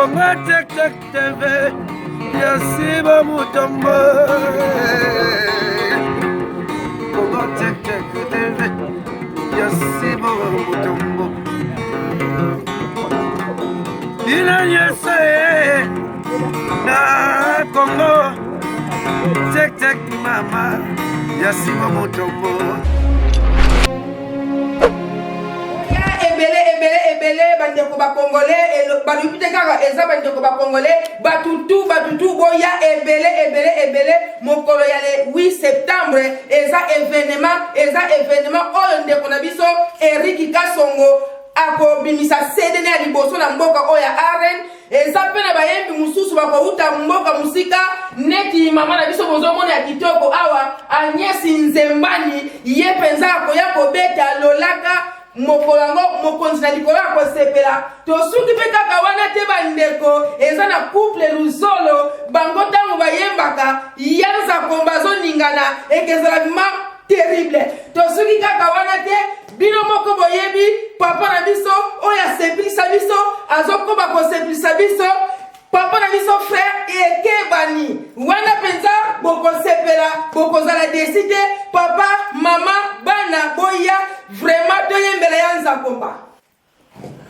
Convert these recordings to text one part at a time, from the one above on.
Congo Check Check TV ya Siba Mutombo. Congo Check Check TV ya Siba Mutombo. Bino nyonso eh, na Congo Check Check mama ya Siba Mutombo. Ya ebele ebele ebele bandeko bacongolais, balobi te kaka eza bandeko bacongolais, batutu batutu, boya ebele ebele ebele mokolo ya le 8 septembre. Eza événement, eza événement oyo ndeko na biso Eric Kasongo akobimisa CD na ya liboso na mboka oyo ya Aren. Eza mpe na bayembi mosusu bakouta mboka mosika, neti mama na biso bozomona ya kitoko awa, Agnès Nzembani. Ye mpenza akoya kobeta lolaka mokolo yango, mokonzi na likolo akosepela. Tosuki mpe kaka wana te bandeko, eza na couple Luzolo. Bango ntango bayembaka ya Nzakomba azoningana, ekezala ma terrible. Tosuki kaka wana te, bino moko boyebi papa na biso oyo asepelisa biso, azokoba kosepelisa biso, papa na biso frère Ekebani. Wana mpenza bokosepela, bokozala déçus te. Papa, mama, bana, boya vraiment toyembela ya Nzakomba.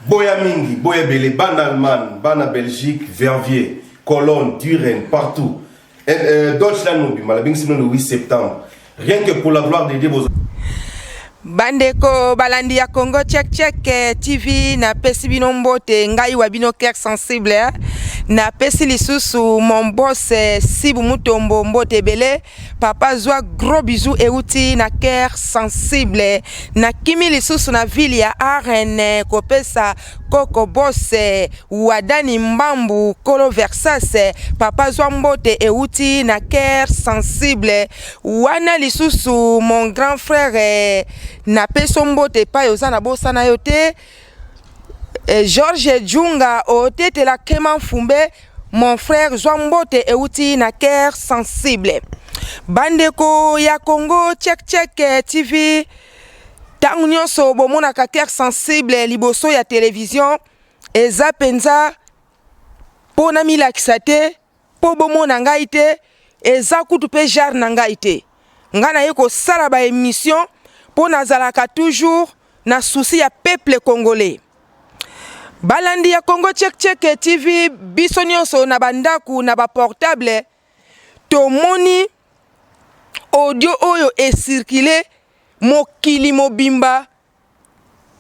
Boya mingi, boya ebele, bana Allemagne, bana Belgique, Verviers, Cologne, Duren, partout. Deutschland mobimba, nabengisi bino le 8 septembre. Rien que pour la gloire de Dieu. Bandeko balandi ya Congo Check Check TV, napesi bino mbote. Ngai wa bino Cœur Sensible, eh. Napesi lisusu mon boss Sibu Mutombo mbote ebele. Papa, zwa gros bisou euti na Cœur Sensible. Nakimi lisusu na ville ya Aren kopesa koko boss Wadani Mbambu Kolo Versas. Papa, zwa mbote euti na Cœur Sensible. Wana lisusu mon grand frère, napesi mbote epai oza, na bosana yo te, Georges Djunga otetela Kema Mfumbe. Mon frère, zwa mbote euti na Cœur Sensible. Bandeko ya Congo Check Check TV, ntango nyonso bomonaka Cœur Sensible liboso ya télévision, eza mpenza mpo na milakisa te, mpo bomona ngai te, eza kutu mpe genre na ngai te. Ngai naye kosala baémission mpo nazalaka toujours na souci ya peuple congolais. Balandi ya Congo Check Check TV, biso nyonso na bandako na baportable tomoni audio oyo ecircule mokili mobimba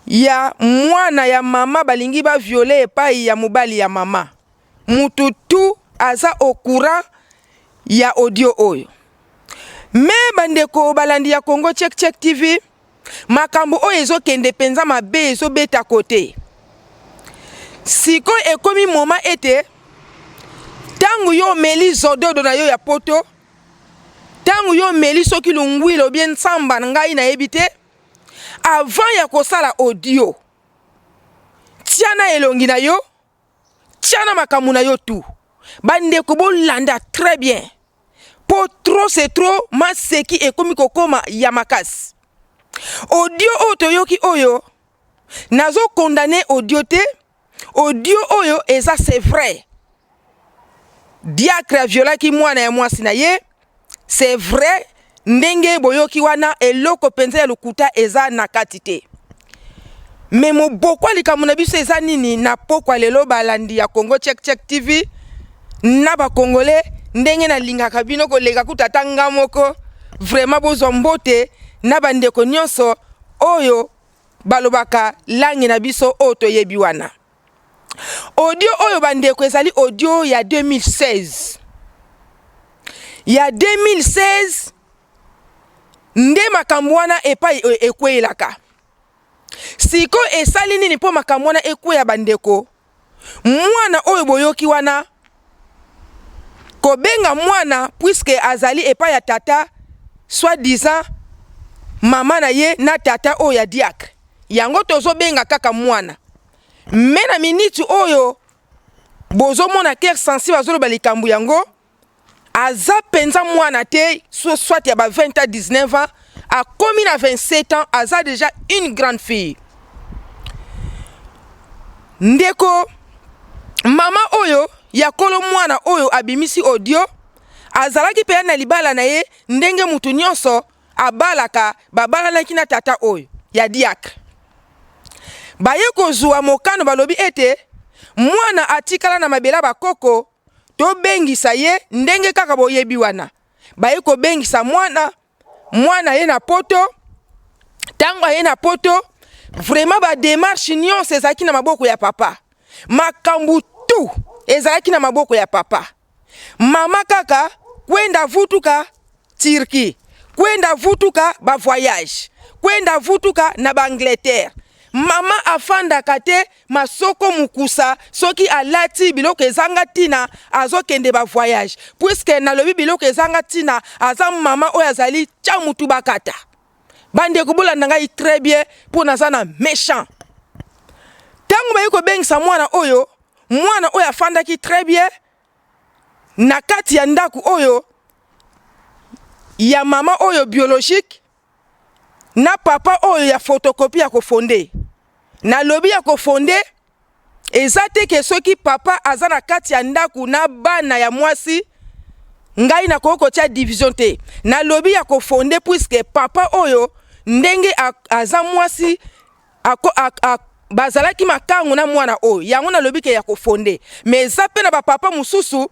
ya mwana ya mama balingi baviole epai ya mobali ya mama. Mutu tu aza au courant ya audio oyo. Me bandeko balandi ya Congo Check Check TV, makambo oyo ezokende mpenza mabe, ezobeta kote. Sikoyo ekomi moma ete ntango yo omeli zododo na yo ya poto, ntango yo omeli soki lungwila obie nsamba na ngai nayebi te, avant ya kosala audio, tia na elongi na yo, tia na makambo na yo tu. Bandeko, bolanda très bien, mpo trop c'est trop. Maseki ekomi kokoma ya makasi. Audio oyo toyoki oyo, nazocondamner audio te. Audio oyo eza, c'est vrai, diacre aviolaki mwana ya mwasi na ye, c'est vrai. Ndenge boyoki wana, eloko mpenza ya lokuta eza na kati te. Me mobokwa likambo na biso eza nini na pokwa lelo? Balandi ya Congo Check Check TV na bacongolais, ndenge nalingaka bino koleka kuta ata nga moko, vraiment bozwa mbote na bandeko nyonso oyo balobaka langue na biso oyo toyebi wana. Audio oyo bandeko, ezali audio ya 2016, ya 2016 nde makambo wana epai ekweyelaka. Sikoyo esali nini mpo makambo wana ekweya? Bandeko, mwana oyo boyoki wana kobenga mwana, puisque azali epai ya tata, soit disant mama na ye na tata oyo ya diacre, yango tozobenga kaka mwana. Me na miniti oyo bozomona Cœur Sensible azoloba likambo yango, aza mpenza mwana te, soit ya ba 20 à 19 ans, akomi na 27 ans, aza déjà une grande fille. Ndeko, Mama oyo ya kolo mwana oyo abimisi audio azalaki mpenza na libala na ye ndenge mutu nyonso abalaka, babalanaki na tata oyo ya diacre. Baye kozua mokano balobi ete mwana atikala na mabele ya bakoko, tobengisa ye ndenge kaka boyebi wana. Baye kobengisa mwana, mwana aye na poto. Tango aye na poto, vraiment ba demarche nyonso ezalaki na maboko ya papa, makambo tout ezalaki na maboko ya papa. Mama kaka kwenda vutuka Turquie, kwenda vutuka ba voyage, kwenda vutuka na ba Angleterre. Mama afandaka te, masoko mukusa, soki alati biloko ezanga tina azokende ba voyage. Puisque nalobi biloko ezanga tina, aza mama oyo azali tya mutu bakata. Bandeko bolanda ngai très bien mpo naza na méchant. Tango baye kobengisa mwana oyo, mwana oyo afandaki très bien na kati ya ndako oyo ya mama oyo biologique na papa oyo ya photocopie ya kofonde. Nalobi ya kofonde eza te ke soki papa aza na kati ya ndako na bana ya mwasi, ngai nakoki kotia division te. Nalobi ya kofonde puisque papa oyo ndenge aza mwasi ako, a, a, bazalaki makangu na mwana oyo, yango nalobi ke ya kofonde. Mais eza pe na bapapa mosusu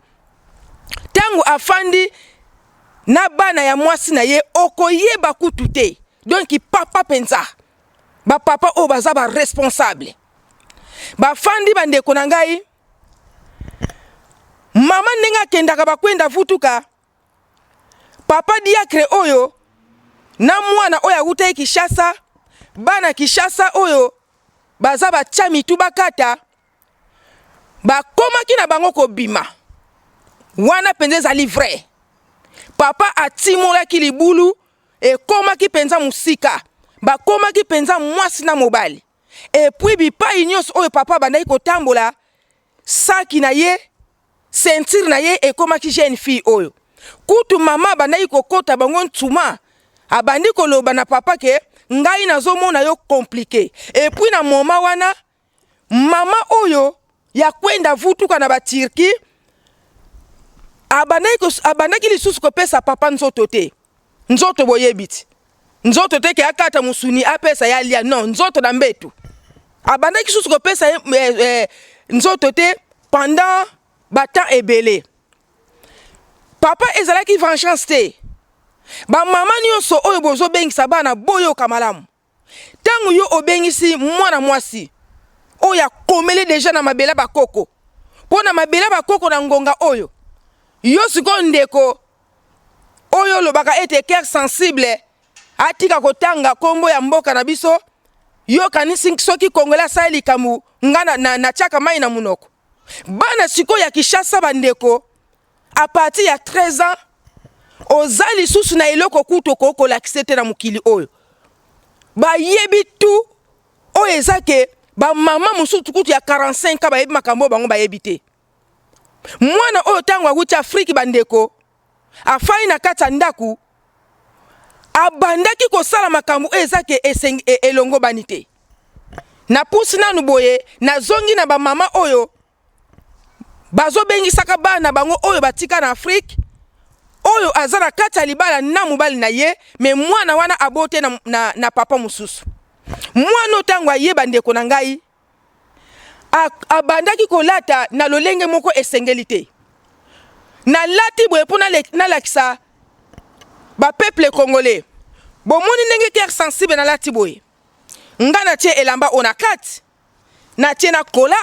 ntango afandi na bana ya mwasi na ye okoyeba kutu te. Donc papa penza, bapapa oyo baza ba responsable bafandi. Bandeko na ngai, mama ndenge akendaka bakwenda vutuka, papa diacre oyo na mwana oyo awutaki Kinshasa, bana Kinshasa oyo baza batya mitu bakata, bakomaki na bango kobima wana mpenza ezali vrai. Papa atimolaki libulu, ekomaki mpenza mosika, bakomaki mpenza mwasi na mobali. Epuis bipai nyonso oyo papa abandaki kotambola, saki na ye, ceinture na ye ekomaki jeune fille oyo. Kutu mama abandaki kokota bango ntuma, abandi koloba na papa ke ngai nazomona yo compliqué. Epuis na moment wana mama oyo ya kwenda vutuka na ba Turquie abandaki lisusu kopesa papa nzoto te. Nzoto boyebi ti nzoto te ke akata musuni apesa ya lia, non, nzoto na mbetu abandaki lisusu kopesa ye nzoto te pendant ba temps ebele. Papa ezalaki vengeance te. Ba mama nyonso oyo bozobengisa bana, boyoka malamu. Tango yo obengisi mwana mwasi oyo akomeli deja na mabele bakoko, mpo na mabele bakoko na ngonga oyo, yo sikoyo ndeko oyo olobaka ete cœur sensible atika kotanga kombo ya mboka na biso, yo kanisi soki Congolais asali likambo nga natiaka mai na munoko. Bana sikoyo ya Kinshasa bandeko, à partir ya 13 ans oza lisusu na eloko kutu okoki kolakisa te na mokili oyo. Bayebi tout oyo eza ke bamama mosusu kutu ya 45 ans bayebi makambo oyo bango bayebi te. Mwana oyo ntango awuti Afriki bandeko, afandi na kati ya ndako, abandaki kosala makambo oyo eza ke elongobani te. Napusi nanu boye, nazongi na bamama oyo bazobengisaka bana bango oyo batika na Afrique, oyo aza na kati ya libala na mobali na ye, me mwana wana abote na papa mosusu. Mwana oyo ntango ayeba ndeko na ngai, abandaki kolata na lolenge moko esengeli te. Nalati boye mpo nalakisa ba peuple congolais. Bomoni ndenge cœur sensible nalati boye. Nga natie elamba oyo na kati, natie na kola,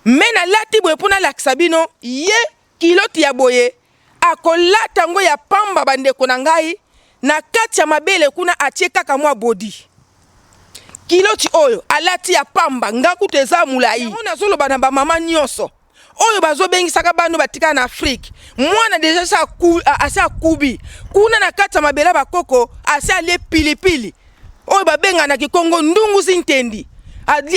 me nalati boye mpo nalakisa bino ye kiloti ya boye akolata yango ya pamba. Bandeko na ngai, na kati ya mabele kuna atie kaka mwa bodi kiloti oyo alati ya pamba, nga kutu eza molai. Yango nazoloba na bamama nyonso oyo bazobengisaka bano batikala na Afrique, mwana deja asi akubi kuna na kati ya mabele bakoko, asi alie pilipili oyo babenga na Kikongo ndungu zintendi,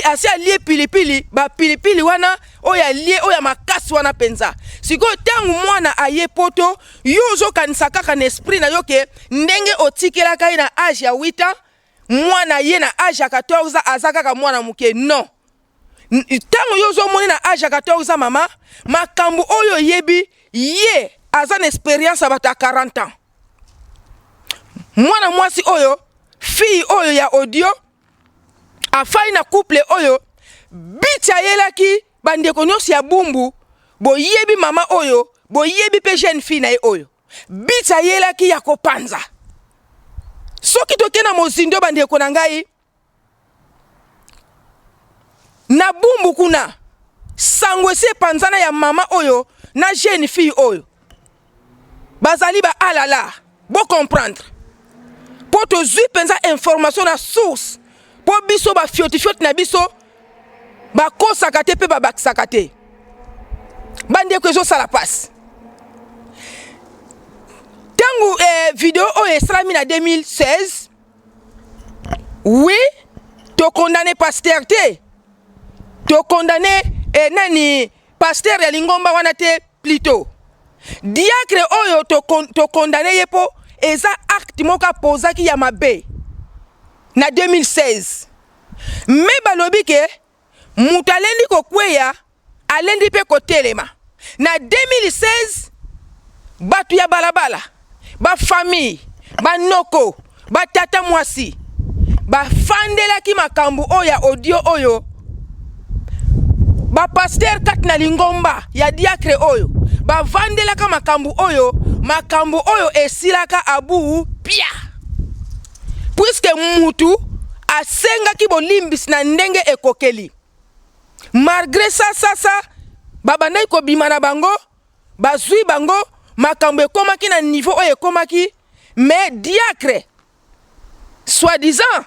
asi alie pilipili, bapilipili wana oyo alie oyo ya makasi wana mpenza. Sikoyo ntango mwana aye poto, yo ozokanisa kaka na esprit na yo ke ndenge otikelaka ye na age ya 8 ans, mwana ye na age ya 14 ans aza kaka mwana moke. Non. Ntango yo ozomoni na age ya 14 ans, mama, makambo oyo oyebi, ye aza na experience ya bato ya 40 ans. Mwana mwasi oyo, fille oyo ya audio, afai na couple oyo, biti ayelaki bandeko nyonso ya Bumbu. Boyebi mama oyo, boyebi mpe jeune fille na ye oyo biti ayelaki ya kopanza. Soki toke na mozindo, bandeko na ngai, na Bumbu kuna, sango esi epanzana ya mama oyo na jeune fille oyo bazali ba alala. Bocomprendre, mpo tozwi mpenza information na source, mpo biso bafiotifioti na biso bakosaka te mpe babakisaka te. Bandeko, ezosala mpasi. Ntango video oyo esalami na 2016, oui, tokondane pasteur te, tokondane nani, pasteur ya lingomba wana te, plutôt diacre oyo tokondane ye, mpo eza acte moko apozaki ya mabe na 2016. Me balobi ke moto alendi kokweya, alendi mpe kotelema. Na 2016, bato ya balabala, bafamille, banoko, batata mwasi bafandelaki makambo oyo ya audio oyo. Bapasteur kati na lingomba ya diacre oyo bavandelaka makambo oyo. Makambo oyo esilaka abu pia, puisque mutu asengaki bolimbisi na ndenge ekokeli. Malgré ça, ça babandaki kobima na bango, bazwi bango, makambo ekomaki na niveau oyo ekomaki. Mais diacre soi-disant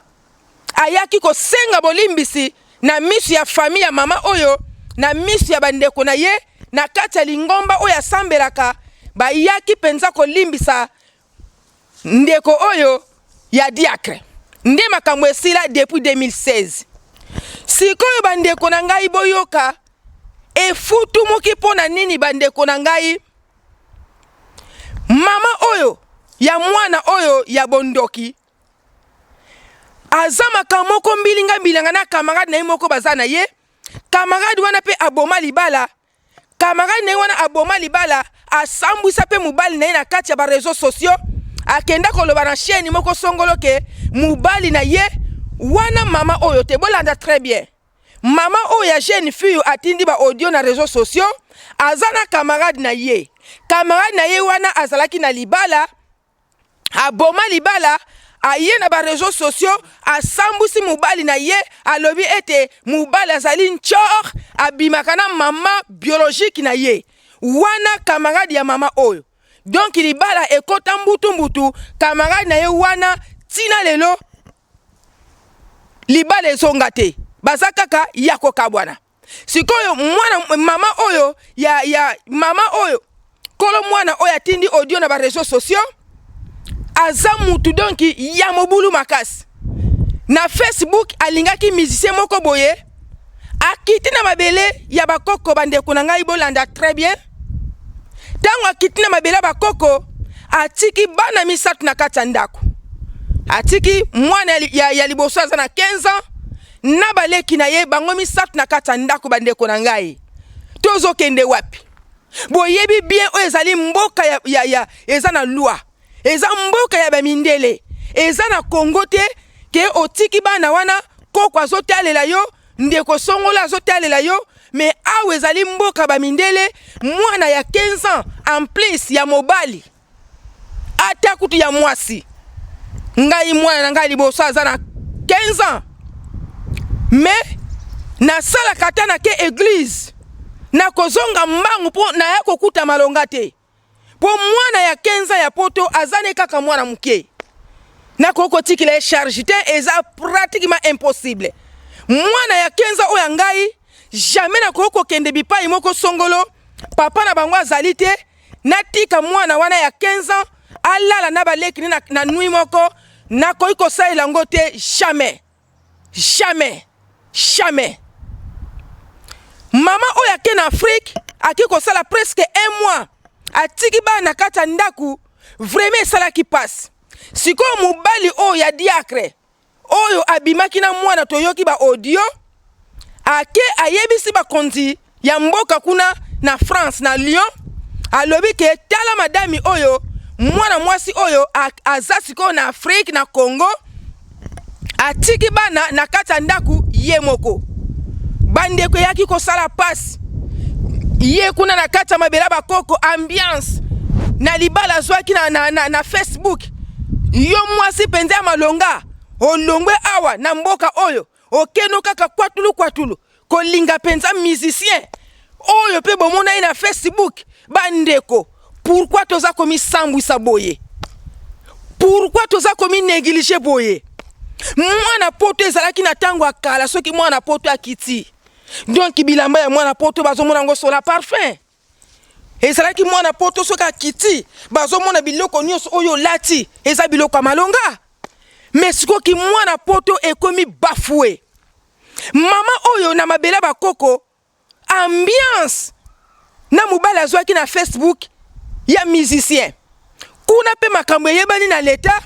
ayaki kosenga bolimbisi na miso ya famille ya mama oyo, na miso ya bandeko na ye na kati ya lingomba oyo asambelaka. Bayaki mpenza kolimbisa ndeko oyo ya diacre. Nde makambo esila depuis 2016. Sikoyo, bandeko na ngai, boyoka efutumuki mpo na nini. Bandeko na ngai, mama oyo ya mwana oyo ya bondoki aza makambo moko mbilinga mbilinga na camarade na ye moko baza na ye. Camarade wana mpe aboma libala. Camarade na ye wana aboma libala, asambwisa mpe mobali na ye na kati ya baréseaux sociaux. Akenda koloba na chaîne moko songolo ke mobali na ye wana, mama oyo te, bolanda très bien, mama oyo ya jeune fille atindi ba audio na réseaux sociaux, aza na camarade na ye. Camarade na ye wana azalaki na libala, aboma libala, aye na baréseaux sociaux, asambwisi mobali na ye, alobi ete mobali azali ntshor, abimaka na mama biologique na ye wana, camarade ya mama oyo. Donc libala ekota mbutu-mbutu. Camarade na ye wana, ntina lelo libala ezonga te, baza kaka ya kokabwana. Sikoyo mwana mama oyo ya mama oyo, kolo mwana oyo atindi audio na baréseaux sociaux, aza mutu donc ya mobulu makasi. Na Facebook alingaki musicien moko boye, akiti na mabele ya bakoko. Bandeko na ngai, bolanda très bien. Ntango akiti na mabele ya bakoko, atiki bana misato na kati ya ndako. Atiki mwana ya liboso aza na 15 ans na baleki na ye, bango misato na kati ya ndako. Bandeko na ngai, tozokende wapi? Boyebi bien, oyo ezali mboka ya eza na loi, eza mboka ya bamindele, eza na Kongo te ke otiki bana wana, koko azotalela yo, ndeko songolo azotalela yo. Mais awa ezali mboka bamindele. Mwana ya 15 ans, en plus ya mobali, ata kutu ya mwasi. Ngai, mwana na ngai liboso aza na 15 ans, mais nasalaka ata nake église, nakozonga mbangu mpo naya kokuta malonga te, mpo mwana ya 15 ans ya poto aza ne kaka mwana moke, nakoki kotikela ye charge te, eza pratiquement impossible. Mwana ya 15 ans oyo ya ngai, jamais nakoki kokende bipai moko songolo, papa na bango azali te, natika mwana wana ya 15 ans alala na baleki na nuit moko. Nakoki kosalela yango te, jamais, jamais, jamais. Mama oyo ake na Afrique, ake kosala presque un mois, atiki bana na kati ya ndako. Vraiment esalaki mpasi. Sikoyo mobali oyo ya diacre oyo abimaki na mwana, toyoki ba audio. Ake ayebisi bakonzi ya mboka kuna na France, na Lyon, alobi ke tala madami oyo, mwana mwasi oyo aza sikoyo na Afrique, na Congo, atiki bana na kati ya ndako ye moko. Bandeko, eyaki kosala pasi ye kuna na kati ya mabele ya bakoko. Ambiance na libala azwaki na Facebook. Yo mwasi mpenza ya malonga, olongwe awa na mboka oyo, okendo kaka kwatulu kwatulu kolinga mpenza musicien oyo mpe bomona ye na Facebook. Bandeko, pourquoi toza komisambwisa boye? Pourquoi toza kominégliger boye? Mwana poto ezalaki na ntango ya kala, soki mwana poto akiti, donc bilamba ya mwana poto bazomona yango sola parfum. Ezalaki mwana poto soki akiti, bazomona biloko nyonso oyo olati eza biloko ya malonga. Mais sikoki mwana poto ekomi bafue. Mama oyo na mabele bakoko, ambiance na mobali azwaki na Facebook ya musicien kuna, mpe makambo eyebani na leta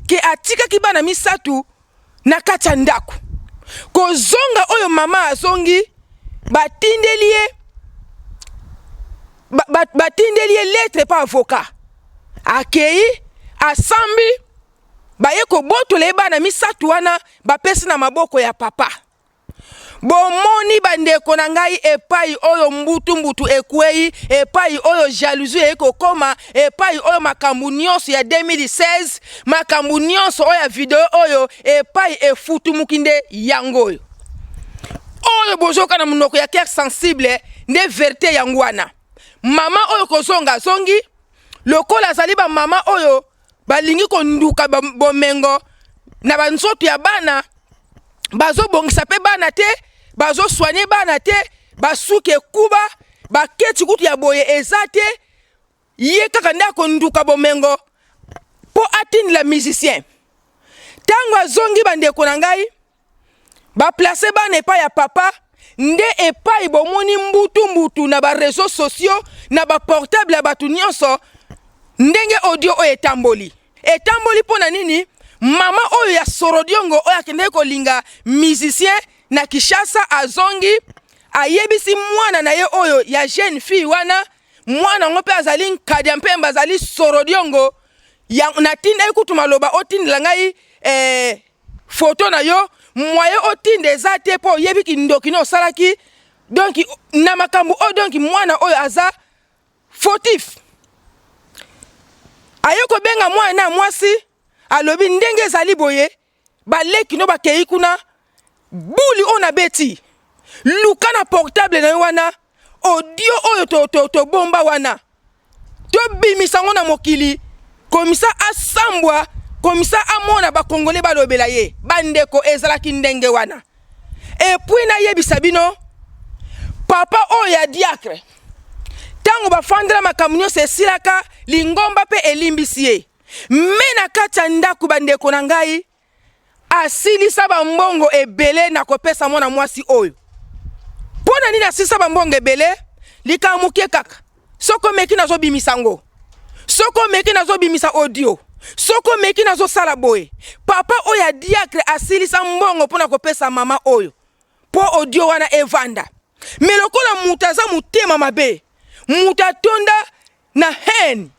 ke atikaki bana misato na kati ya ndako. Kozonga oyo mama azongi, batindeli ye lettre pa avocat. Akei, asambi, baye kobotola ye bana misato wana, bapesi na maboko ya papa. Bomoni, bandeko na ngai, epai oyo mbutu-mbutu ekwei, epai oyo jalousie eyei kokoma, epai oyo makambo nyonso ya 2016, makambo nyonso oyo ya video oyo, epai efutumuki nde yango oyo. Oyo bozoka na monoko ya cœur sensible nde vérité yango wana. Mama oyo kozonga azongi lokola azali bamama oyo balingi konduka bomengo na banzoto ya bana, bazobongisa mpe bana te, bazosoigner bana te, basuki ekuba, baketi kutu ya boye eza te. Ye kaka nde akonduka bomengo mpo atindela musicien. Ntango azongi, bandeko na ngai, baplacer bana epai ya papa, nde epai bomoni mbutu-mbutu na baréseaux sociaux, na baportable ya bato nyonso, ndenge audio oyo etamboli. Etamboli mpo na nini? Mama oyo ya Sorodiongo oyo akendeki kolinga musicien na Kinshasa, azongi, ayebisi mwana na ye oyo ya jeune fille wana. Mwana yango mpe azali nkadia mpemba, azali Sorodiongo. Natindaki kutu maloba otindela ngai foto na yo, moyen otinda eza te mpo oyebi kindoki no osalaki. Donc na makambo oyo, donc mwana oyo aza fautif. Aye kobenga mwana na mwasi, alobi ndenge ezali boye, baleki no bakei kuna, buli oyo nabeti, luka na portable na yo wana audio oyo tobomba to, to wana, tobimisa yango na mokili, komisa asambwa, komisa amona bakongole balobela ye. Bandeko, ezalaki ndenge wana. Et puis nayebisa bino, papa oyo ya diacre, ntango bafandela makambo nyonso esilaka, lingomba mpe elimbisi ye, mais na kati ya ndako, bandeko na ngai, asilisa bambongo ebele na kopesa mwana mwasi oyo. Mpo na nini asilisa bambongo ebele? Likambo moke kaka, soki omeki, nazobimisa yango, soki omeki, nazobimisa audio, soki omeki, nazosala boye. Papa oyo ya diacre asilisa mbongo mpo na kopesa mama oyo mpo audio wana evanda. Mais lokola moto aza motema mabe, moto atonda na haine,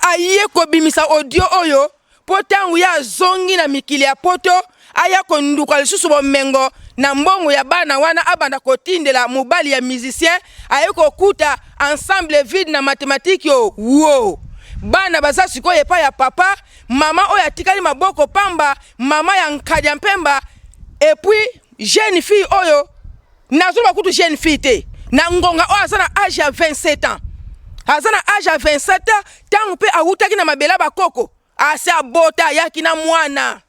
aye kobimisa audio oyo mpo ntango ye azongi na mikili ya poto, aya konduka lisusu bomengo na mbongo ya bana wana, abanda kotindela mobali ya musicien. Aye kokuta ensemble vide na mathématique yo wo. Bana baza sikoyo epai ya papa. Mama oyo atikali maboko pamba, mama ya nkadia mpemba. Et puis jeune fille oyo, nazoloba kutu jeune fille te, na ngonga oyo aza na age ya 27 ans, aza na age ya 27 ans. Ntango mpe awutaki na mabele ya bakoko, asi abota, ayaki na mwana,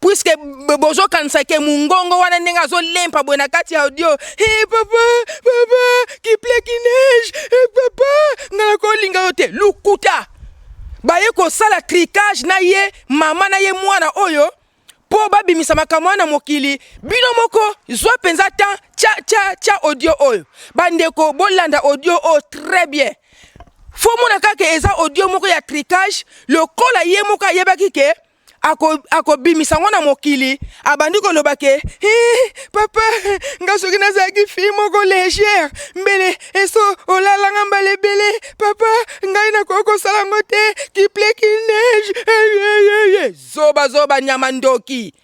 puisque bozokanisa ke mungongo wana, ndenge azolempa boye na kati ya audio: "Hey, papa, papa, qu'il pleut, qu'il neige, hey, papa, nga nakolinga yo te." Lukuta. Baye kosala trucage na ye mama na ye mwana oyo mpo babimisa makambo wana na mokili. Bino moko zwa mpenza temps, tia, tia, tia audio oyo. Bandeko, bolanda audio oyo très bien. Faut mona kaka eza audio moko ya trucage, lokola ye moko ayebaki ke Akobimisa yango na mokili, abandi koloba ke: "Papa, nga soki nazalaki fille moko légère, mbele eso olalanga mbala ebele. Papa, ngai nakoki kosala yango te, qu'il pleut, qu'il neige." Zoba zoba, nyama ndoki.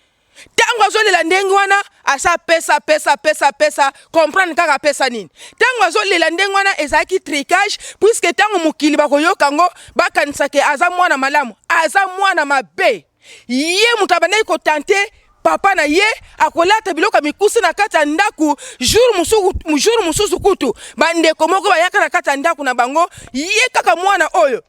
Ntango azolela ndenge wana, asa apesa, apesa, apesa, apesa, comprendre kaka apesa nini. Ntango azolela ndenge wana, ezalaki tricage, puisque ntango mokili bakoyoka yango, bakanisaka aza mwana malamu, aza mwana mabe. Ye moto abandaki kotenter papa na ye, akolata biloko ya mikusi na kati ya ndako. Jour mosusu, jour mosusu kutu bandeko moko bayaka na kati ya ndako na bango, ye kaka mwana oyo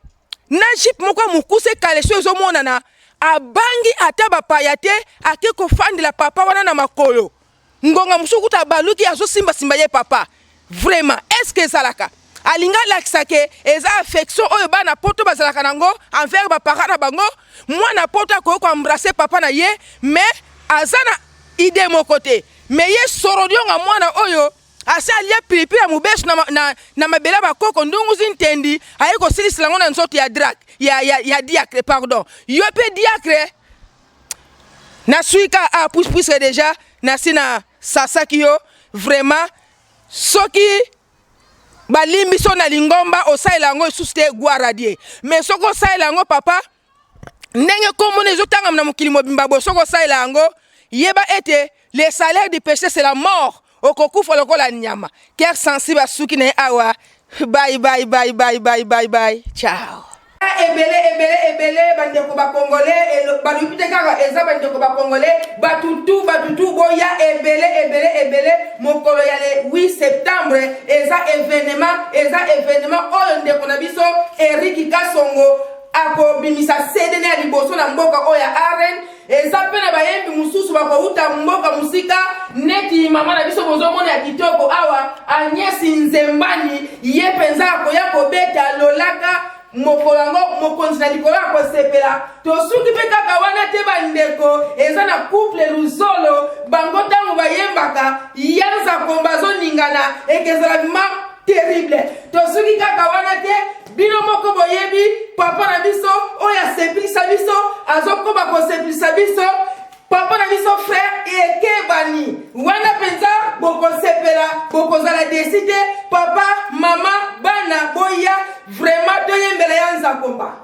na jupe moko ya mokuse, caleçon ezomonana. Abangi ata bapaya te, ake kofandela papa wana na makolo. Ngonga mosusu kutu abaluki, azosimbasimba ye papa. Vraiment, est ce que ezalaka? Alingi alakisa ke eza affection oyo bana Poto bazalaka nango envers baparent na bango. Mwana Poto akoki koembrasser papa na ye, mais aza na idée moko te. Mais ye sorodionga, mwana oyo asi alia pilipili ya mobesu na mabele ya bakoko ndunguzi ntendi, aye kosilisila yango na nzoto ya drak ya diacre. Pardon, yo mpe diacre, naswika a puisque déjà nasi na sasaki yo. Vraiment, soki balimbi so na lingomba, osalela yango lisusu te, gloire à Dieu. Mais soki osalela yango, papa, ndenge komona ezotangama na mokili mobimba boye, soki osalela yango, yeba ete le salaire du péché, c'est la mort. Okokufa lokola nyama. Cœur sensible asuki na ye awa. Bye bye bye bye bye bye bye, ciao. Ebele ebele ebele, bandeko bacongolais, balobi te kaka eza bandeko bacongolais, batutu batutu, boya ebele ebele ebele mokolo ya le 8 septembre. Eza événement, eza événement oyo ndeko na biso Erik Kasongo akobimisa CD na ya liboso na mboka oyo ya Aren. Eza mpe na bayembi mosusu bakouta mboka mosika, neti mama na biso bozomona ya kitoko awa, Agnès Nzembani. Ye mpenza akoya kobeta lolaka mokolo yango, mokonzi na likolo ya kosepela. Tosuki mpe kaka wana te, bandeko. Eza na couple Luzolo, bango ntango bayembaka yanzako bazoningana, ekezala ma terrible. Tosuki kaka wana te, bino moko boyebi papa na biso oyo asepelisa biso, azokoba kosepelisa biso, papa na biso frère Ekebani. Wana mpenza bokosepela, bokozala déçus te. Papa, mama, bana, boya vraiment, toyembela ya Nzakomba.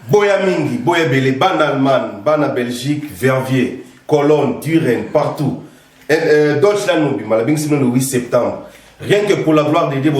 Boya mingi, boya ebele, bana Allemagne, bana Belgique, Verviers, Cologne, Düren, partout. Deutschland mobimba, nabengisi bino le 8 septembre. Rien que pour la gloire de Dieu.